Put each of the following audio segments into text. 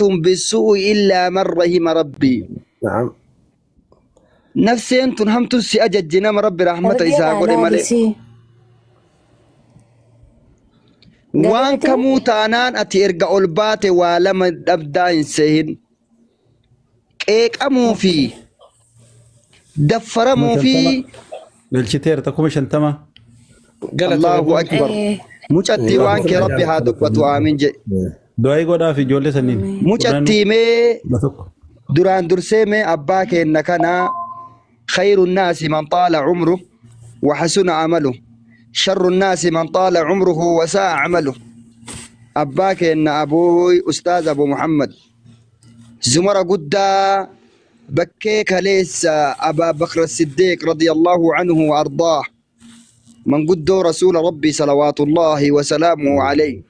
Bissuu'i illaa man rahima rabbii. Na'am. Nafseen tun hamtuun si ajajji nama rabbi rahmata isaa Darbiidhaa godhe malee. laalisii. Gadi Waan miti? kamuu taanaan ati erga ol baate waa lama dhabdaa hin sehin. Qeeqamuu fi daffaramuu fi Galchiteerta 50,000. Galatoomi Allahu boontuu. akbar. Eh, Mucattii waan kee rabbi haa dubbatu aamin jedhe. Du'aayii godhaaf ijoollee saniin. Mucattii mee 11. duraan dursee mee abbaa keenna kana khayru nnaasi man xaala cumru wa hasuna amalu sharru nnaasi man xaala cumruhu wa saa'a amalu abbaa keenna abuuy ustaaz abu muhammad zumara guddaa bakkee kaleessa abaa bakr siddiiq radiyallahu anhu wa ardaah manguddoo rasuula rabbii salawaatullaahi wasalaamuhu alayhi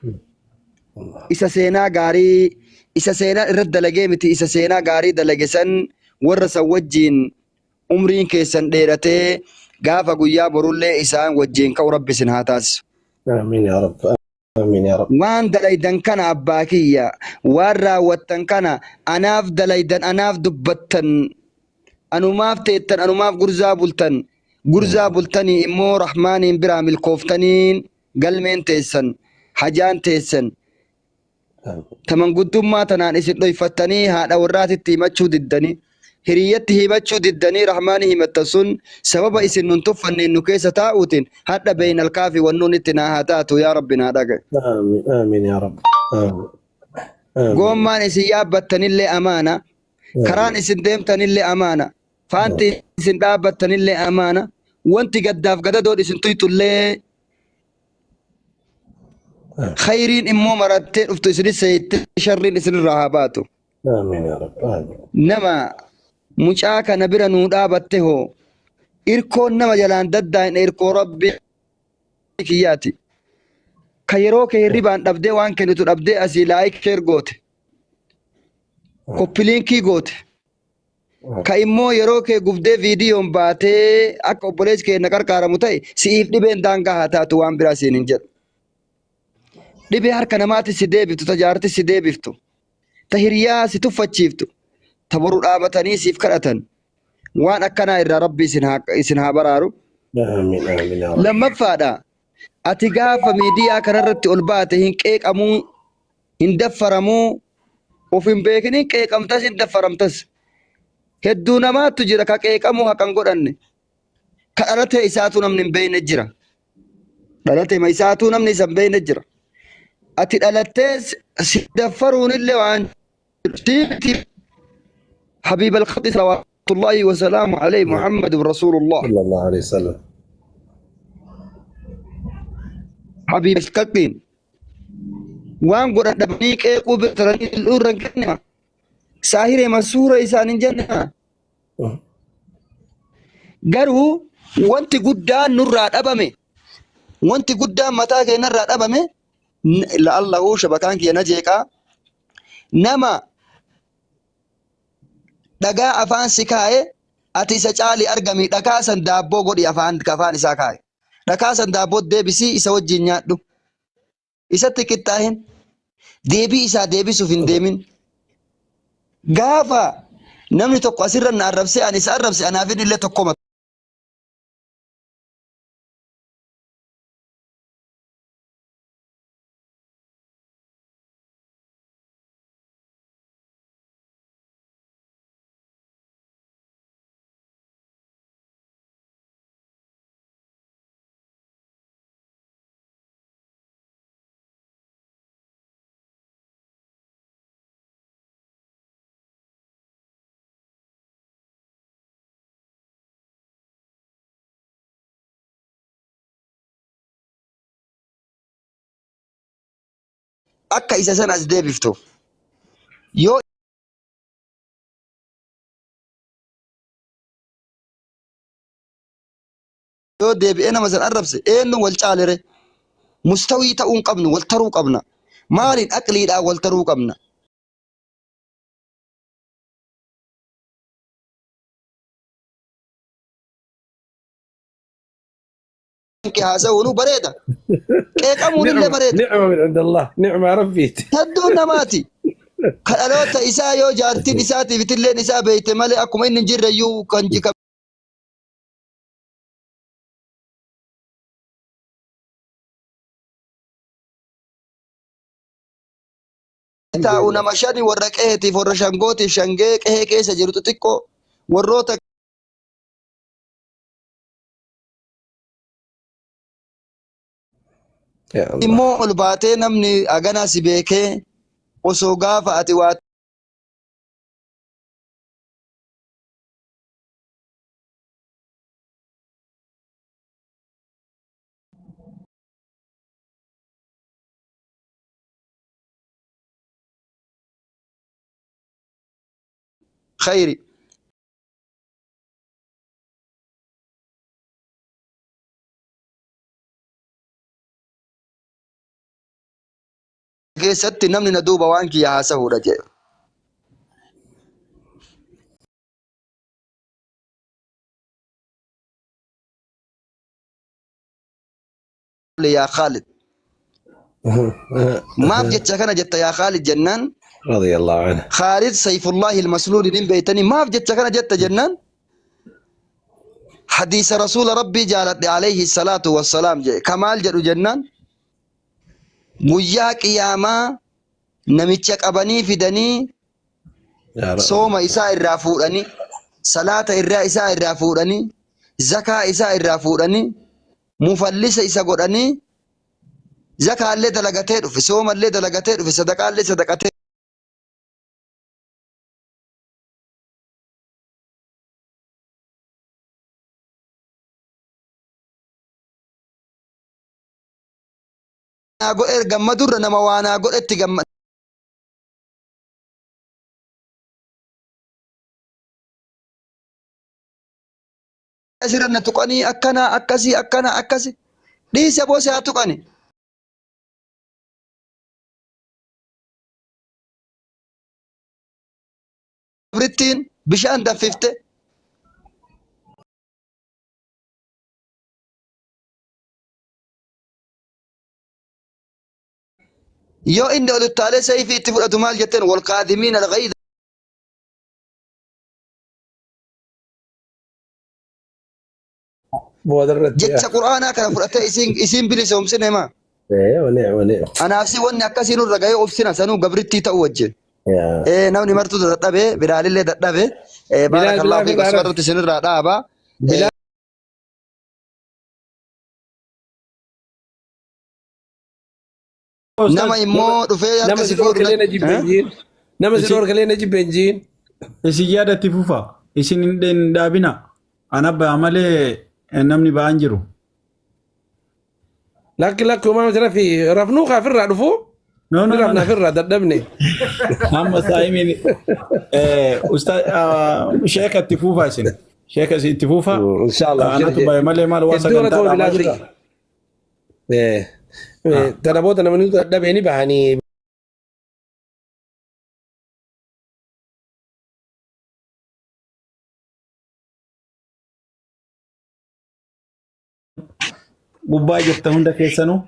isa seenaa gaarii isa seenaa irratti dalagee miti isa seenaa gaarii dalage san warra san wajjiin umriin keessan dheeratee gaafa guyyaa borullee isaan wajjiin ka'u rabbi isin haa taasisu. Aamiin yaa Rabbi. Aamiin yaa Rabbi. Waan dalaydan kana abbaa kiyya waan raawwattan kana anaaf dalaydan anaaf dubbattan anumaaf teettan anumaaf gurzaa bultan gurzaa bultanii immoo rahmaaniin biraa milkooftaniin galmeen teessan hajaan teessan ta manguddummaa tanaan isin dhoyfattanii haadha warraatitti himachuu diddanii hiriyyatti himachuu diddanii rahmaani himattan sun sababa isin nun tuffanneen nu keessa taa'uutiin hadha beeynal kaafi wannuun itti naa haa taatu yaa rabbi naa dhagaye. Aamiin aamiin yaa Rabbi. Aamiin. Aamiin. Goommaan isin yaabbattanillee amaana karaan isin deemtanillee amaana faanti isin dhaabbattanillee amaana wanti gaddaaf gadadoon isin tuyxullee khayriin immoo marattee dhuftu isinis seeyte sharriin isinirraa haa baatu. Aamiin yaa Rabbi. Aamiin. Nama mucaa kana bira nuu dhaabatte hoo irkoon nama jalaan daddaa'in irkoo rabbi kiyyaati. Ka yeroo kee hirribaan dhabdee waan kennitu dhabdee asii laayik sheer goote. Koppiliinkii goote. Ka immoo yeroo kee gubdee viidiyoon baatee akka obboleessi kee na qarqaaramu ta'e si'iif dhibeen daangaa haa taatu waan biraa siin hin jedhu. Dhibee harka namaatti si deebiftu, ta jaarti si deebiftu, ta hiriyaa si tuffachiiftu, ta boru dhaabatanii siif kadhatan. Waan akkanaa irraa rabbi isin haa baraaru. Aamiin aamiin yaa Rabbi. Lammaffaadha. Ati gaafa miidiyaa kanarratti ol baate hin qeeqamuu, hin daffaramuu, of hin beekin hin qeeqamtas hin daffaramtas. Hedduu namaatu jira ka qeeqamuu haqa hin godhanne. Ka dhalatee isaatu namni hin beekne jira. Dhalatee ma isaatuu namni isa hin beekne jira. Ati dhalattee si daffaruun illee waan siiti Habiib al-Khalqi salawaatullaahi wa salaamu alayhi Muhammadu Rasuulullah. Sallallahu alaihi wasallam. Habiib al-Khalqiin waan godhan dhabanii qeequu bira taranii irra hin kennima. Saahiree masuura isaan hin jennaa. Garuu wanti guddaan nurraa dhabame, wanti guddaan mataa keenyarraa dhabame, la'allahu shabakaan kiyya na jeeqaa, nama dhagaa afaan si kaa'e ati isa caali argami dhakaa san daabboo godhi afaan afaan isaa kaa'e. Dhakaa san daabboo deebisii isa wajjin nyaadhu. Isatti qixxaahin. Deebii isaa deebisuuf hin deemin. Gaafa namni tokko asirra na arrabsee ani isa arrabse anaaf inni illee tokkoma. Akka isa sana as deebiftu. Yoo yoo deebi'ee nama san arrabse eenyu wal caalere mustawii ta'uu hin qabnu wal taruu qabna maaliin aqliidhaan wal taruu qabna. Kee haasa'uun bareeda. Qeeqamuun illee نعمة bareeda. نعمة من عند الله نعمة ربي Hedduun namaati. Ka dhaloota isaa yoo jaartiin isaatiif itilleen isaa beeyte malee akkuma inni hin jirre iyyuu kan kan taa'u nama shani warra qe'eetiif warra shangootiif shangee qe'ee keessa jiru xixiqqoo warroota Yaa Allah. Immoo ol baatee namni haganaa si beekee osoo gaafa ati waa khayri. Keessatti namni na duuba waan kiyya haasahuudha jedhe. Yaa Khaalid. Maaf jecha kana jetta yaa Khaalid jennaan Radiyallahu anhu. Khaalid Sayfullahi al-Masluul hin beeytanii maaf jecha kana jetta jennaan hadiisa rasuula rabbii jaaladhe alayhi salaatu wassalaam jedhe kamaal jedhu jennaan guyyaa qiyaamaa namicha qabanii fidanii Yaa Rabbi. Sooma isaa irraa fuudhanii salaata irraa isaa irraa fuudhanii zakaa isaa irraa fuudhanii mufallisa isa godhanii zakaallee dalagatee dhufe soomallee dalagatee dhufe sadaqaallee sadaqatee naa godhe gammadurra nama waa naa godhetti gamma asirra na tuqanii akkana akkasii akkana akkasi dhiisi aboo si haa tuqani. Gabrittiin bishaan danfifte yoo inni ol uttaalee sayfii itti fudhatu maal jetteen wal kaadhimiin al-ghayza Booda irratti. Jecha qur'aanaa kana fudhatee isiin isiin bilisoomsine maa Ee, wani wani. Anaaf si wanni akkasii nurra gahee obsina sanuu gabrittii ta'uu wajjin. Yaa. Ee namni martuu dadhabee bilaalillee dadhabe ee Bilaal baarakallaahu Bilaal fiikum Bilaal. asumarratti isinirraa dhaaba. Bilaal. Nama immoo dhufee harka Nama si si fuudhu dhorkalee na jibbe Eh? hin jiin. Nama si Isin- dhorkalee na jibbe hin jiin. Isin yaada itti fufa. Isin hin dhaabina. Ana ba'a malee namni ba'aan jiru. Lakki lakki homaa miti rafi rafnuu kaafirraa dhufu. No, no, Ni no, rafna no. firraa dadhabne. Amma saayimiin ustaaz sheeka itti fufa isin. Sheeka isin itti fufa. Inshallah. Anatu ba'e malee maal waan Hedduu sagantaa galatoomi dhaabaa Bilaal jirra. Siyyi. Tana booda namni dadhabee ni bahanii. Gubbaa jirtan hunda keessanuu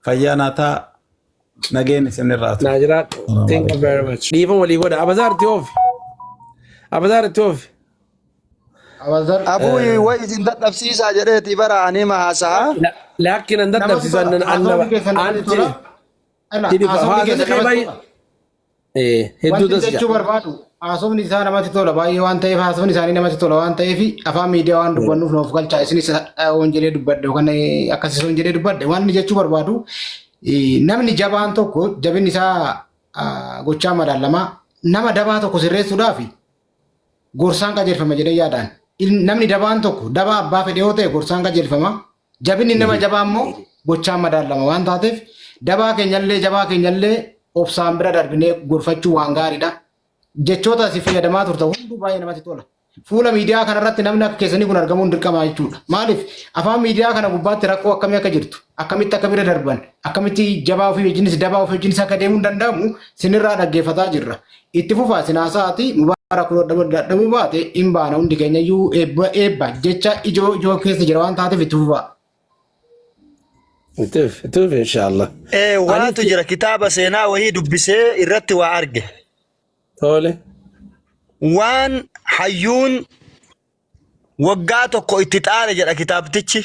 fayyaa naa ta'a nageen isinirraa haa Naa jiraadhu. ta'u. Thank you very much. Dhiifama walii godha. Abazaar itti oofi. Abazaar itti oofi. Abazar Abuu way isin dadhabsiisaa jedheeti bara ani ma haasa'a. Lakki nan namatti dadhabsiisan tola. nan Haasawni annaba. keessan namatti Anti tola. Ala, hidhi haasawni haasawni keessan kee namatti baay'ee tola. hedduu Wanti das jechuu jedha. barbaadu haasofni isaa namatti tola baay'ee waan ta'eef haasofni isaanii namatti tola waan ta'eef afaan miidiyaa waan dubbannuuf nuuf galchaa isinis oon jedhee dubbadhe yookaan akkasii oon jedhee dubbadhe waan inni jechuu barbaadu namni jabaan tokko jabinni isaa gochaa madaalamaa nama dabaa tokko sirreessuudhaaf gorsaan qajeelfama jedhee yaadaan. Namni dabaan tokko dabaa abbaa fedhe yoo ta'e gorsaan qajeelfama. Jabinni nama jabaa immoo gochaan madaalama waan taateef dabaa keenyallee jabaa keenyallee obsaan bira darbinee gorfachuu waan gaariidha. Jechoota asii fayyadamaa turtan hunduu baay'ee namatti tola. Fuula miidiyaa kanarratti namni akka keessanii kun argamuun dirqama jechuudha. Maaliif afaan miidiyaa kana gubbaatti rakkoo akkamii akka jirtu, akkamitti akka bira darban, akkamitti jabaa ofii wajjinis dabaa ofii wajjinis akka deemuun danda'amu sinirraa dhaggeeffataa jirra. Itti fufaa isin haasa'aati Mubaarak yoo dadhabuu baate hin baana hundi keenya iyyuu eebba eebba jecha ijoo ijoo keessa jira waan taateef itti fufaa. Itti fufi itti fufi inshallah. Ee Anis waatu jira kitaaba seenaa wahii dubbisee irratti waa arge. Tole. Waan hayyuun waggaa tokko itti xaare jedha kitaabtichi.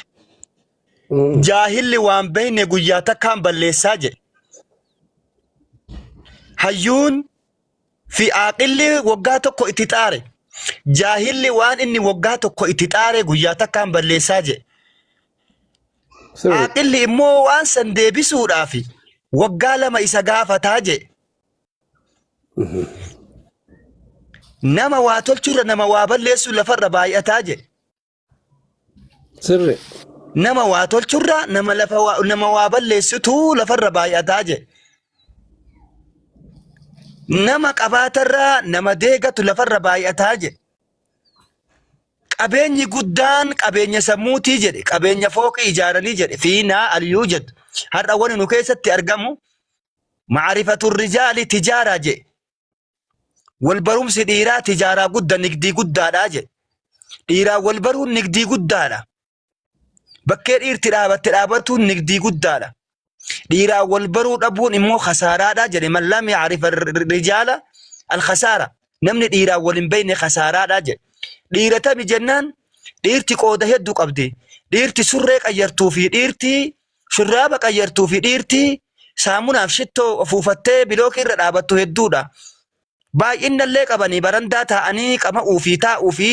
Jaahilli waan beekne guyyaa takkaan balleessaa jedhe. Hayyuun fi aaqilli waggaa tokko itti xaare. Jaahilli waan inni waggaa tokko itti xaare guyyaa takkaan balleessaa jedhe. Sirri. Aaqilli immoo waan san deebisuudhaaf waggaa 2 isa gaafataa jedhe. Nama waa tolchurra nama waa balleessu lafarra baay'ataa jedhe. Sirri. Nama waa tolchurra nama lafa waa, nama waa balleessitu lafarra baay'ataa jedhe. Nama qabaatarra nama deegatu lafarra baay'ataa jedhe. Qabeenyi guddaan qabeenya sammuutii jedhe, qabeenya fooqii ijaaranii jedhe, fiinaa aliyyuu jedhu. Har'a wani nu keessatti argamu ma'arifatu rijaali tijaaraa jedhe. Wal barumsi dhiiraa tijaaraa gudda nigdii guddaadha jedhe. Dhiiraa wal baruun nigdii guddaadha. Bakkee dhiirti dhaabatte dhaabatuun nigdii guddaadha. Dhiiraa wal baruu dhabuun immoo khasaaraadha jedhe. Man lam ya'rif rijaala al-khasaara. Namni dhiiraa wal hin beekne khasaaraadha jedhe. Dhiira tami jennaan dhiirti qooda hedduu qabdi. Dhiirti surree qayyartuu fi dhiirti shurraaba qayyartuu fi dhiirti saamunaaf shittoo afuufattee bilookii irra dhaabattu hedduudha. Baay'innallee qabanii barandaa taa'anii qama'uu fi taa'uu fi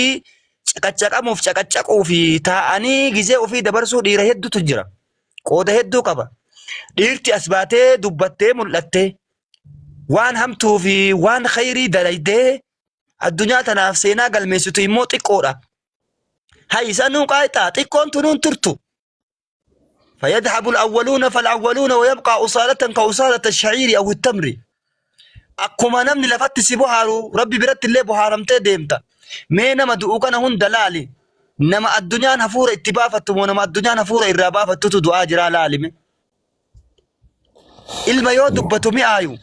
caqaccaqamuuf caqaccaquu fi taa'anii gizee ofii dabarsuu dhiira hedduutu jira. Qooda hedduu qaba. Dhiirti as baatee dubbattee mul'attee waan hamtuu fi waan khayrii dalaydee addunyaa tanaaf seenaa galmeessitu immoo xiqqoodha. Hay sanuu qaayxaa xiqqoon tunuun turtu. فيذهب الأولون فالأولون ويبقى أصالة كأصالة الشعير أو التمر akkuma namni lafatti si bohaaru rabbi biratti illee bohaaramtee deemta. Mee nama du'u kana hunda laali. Nama addunyaan hafuura itti baafattu moo nama addunyaan hafuura irraa baafattutu du'aa jiraa laalime. Ilma yoo dubbatu mi'aayu.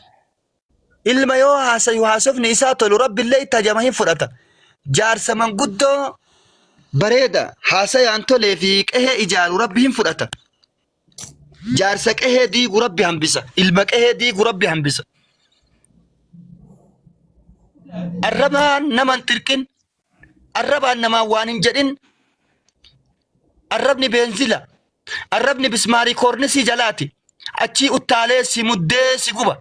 Ilma yoo haasayu haasofni isaa tolu rabbi illee itti hajama hin fudhata. Jaarsa manguddoo bareeda haasayaan tolee fi qehee ijaaru rabbi hin fudhata. Jaarsa qehee diigu rabbi hambisa. Ilma qehee diigu rabbi hambisa. Arrabaan nama hin tirqin. Arrabaan namaan waan hin jedhin. Arrabni beenzila. Arrabni bismaarii koornisii jalaati. Achii uttaalee si muddee si guba.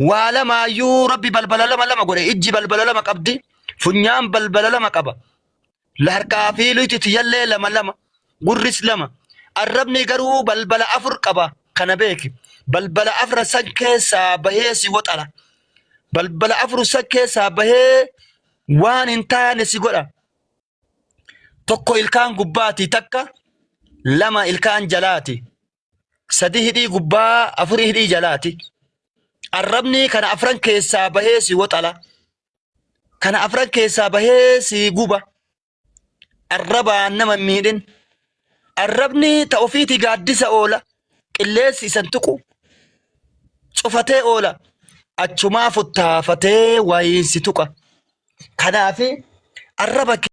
Waa lamaayyuu rabbi balbala lama lama godhe. Ijji balbala lama qabdi. Funyaan balbala lama qaba. Harkaa fi luyti tiyyallee lama lama. Gurris lama. Arrabni garuu balbala afur qaba. Kana beeki. Balbala afra san keessaa bahee si woxala. Balbala afur san keessaa bahee waan hin taane si godha. Tokko ilkaan gubbaati takka, lama ilkaan jalaati. Sadi hidhii gubbaa, afuri hidhii jalaati. Arrabni kana afran keessaa bahee si woxala. Kana afran keessaa bahee si guba. Arrabaan nama hin miidhin. Arrabni ta ofiiti gaaddisa oola. Qilleensi isan tuqu. Cufatee oola. Achumaa futtaafatee wayiin si tuqa. Kanaaf arraba kee.